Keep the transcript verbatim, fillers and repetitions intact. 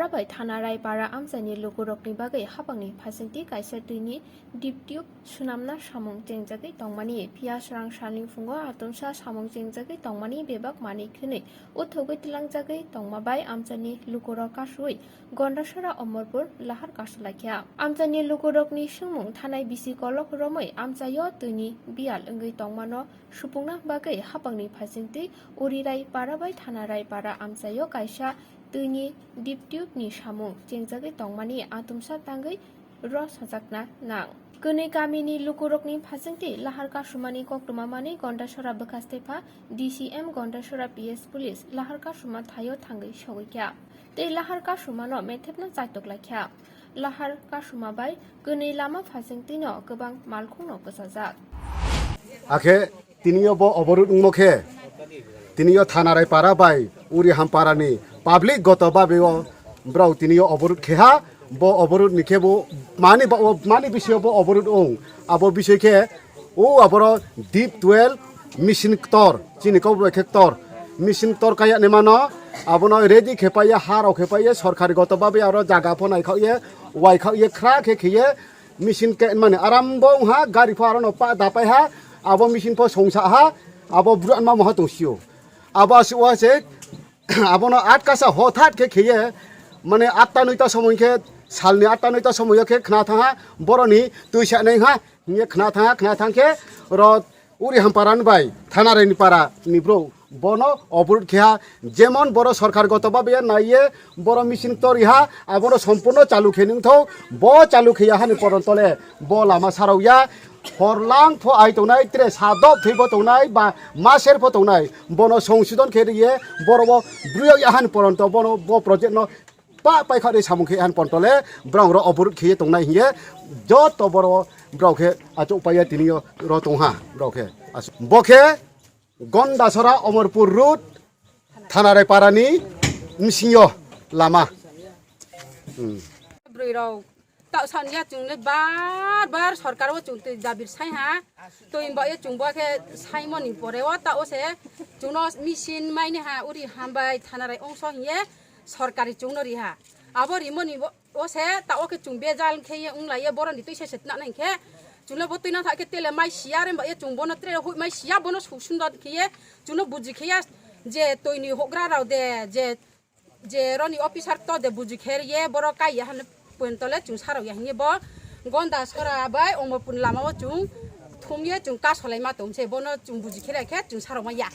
Rabai Thana Raipara amchaini lukurokni bagwi hapangni phasingtwi kaisa twini deep tube swnamna samung chengjagwi tongmani. Phiya swrang salni phungo atomsa samung chengjagwi tongmani bebak manwi khwnwi uthogwi tlangjagwi tongma bai amchaini lukurok kasui Gondasora Omorpur lahar kasulaikha. Amchaini lukurokni swngmung thanai bisi kolok romwi amchaio twini biyal wngwi tongmano supungna bagwi hapangni phasingtwi Urirai para bai Thana Raipara amchaio kaisa twini deep tube ni samung chengjagwi tongmani atomsa tangwi ro sajakna nang. Kwnwi kamini lukurokni phasingtwi lahar kasumani koktwma manwi Gondasora bwkha stepha D C M Gondasora P S police lahar kasuma thaio thangwi sogwikha tei lahar kasumano methepna chaitok laikha. Lahar kasuma bai kwnwi lama phasingtwino kwbang malkhungno kwchajak. Akhe tiniyo bo oborot wngmo khe, tiniyo Thanarai para bai Uri Hampara ni public goto babe o brao tiniyo oborot khe ha, bo oborot ni khe bo mani ba-, o mani bisio bo oborot wng, abo bisoi khe o aboro deep twelve machine ktor, chini kok bai khe ktor, machine ktor kaya ni mano, abono ready khe paiya, ha rok khe paiya, sorkari goto babe aro jaga pho nai khao ye, wai khao ye, khra khe khe ye, machine khe mani aram bo wng ha, gari pho aro no pa da pai ha, abo machine pho songsa ha, abo bru anma moha tong sio. Abo asuk wa se, abono atkasa hothat khe kheye, mane atta noita somoi khe, salni atta noita somoi khe khna thang ha, boroni twi sa nai ha, hinye khna thang ha, khna thang khe, ro Uri Hampara ni bai, Thanarai ni para ni bro, bono oborot khe ha, jemon boro sorkar goto babe ya nai ye, boro machine tori ha, abono sompurno chalu khe nung thok, bo chalu khe ya hani poron tole, bo lama sarok ya, hor lang pho ai tongnai, tre sadok thwi bo tongnai, ba maser pho tongnai, bono songsudon khe ri ye, boro bo bruyok ya hani poron to, bono bo project no pa pai kha ri samung khe han pontole, brao ro oborot khe ye tongnai hinye, joto boro brao khe achuk pai ya tini yo ro tong ha, brao khe asu-, bo khe Gondasora Omorpur Road, Thanarai para ni msing yo lama. Hmm. Bwrwi rok ta sania chwng le bar bar sorkar o chwng twi dabir sai ha. Twi ba ye chwng bo khe sai moni pore o ta o se chwng no machine mai ni ha uri hambai Thanarai ongso hinye sorkari chwng no ri ha. Abo ri moni bo o se ta o khe chwng bejal khe ye wng lai ye boroni twi se se tna nai khe chwng le bo twi na tha khe tele mai sia re ba ye chwng bono tre hui mai sia bono su sundor khe ye chwng no buji khe ya je twi ni hogra rao de je je roni officer to de buji kher ye borok kai ya hwnwi pontole chwng sarok ya hwnwi bo Gondasora bai Omorpur lama o chwng thum ye chwng kasolai ma tong se bono chwng buji kher ya khe chwng sarok ma ya.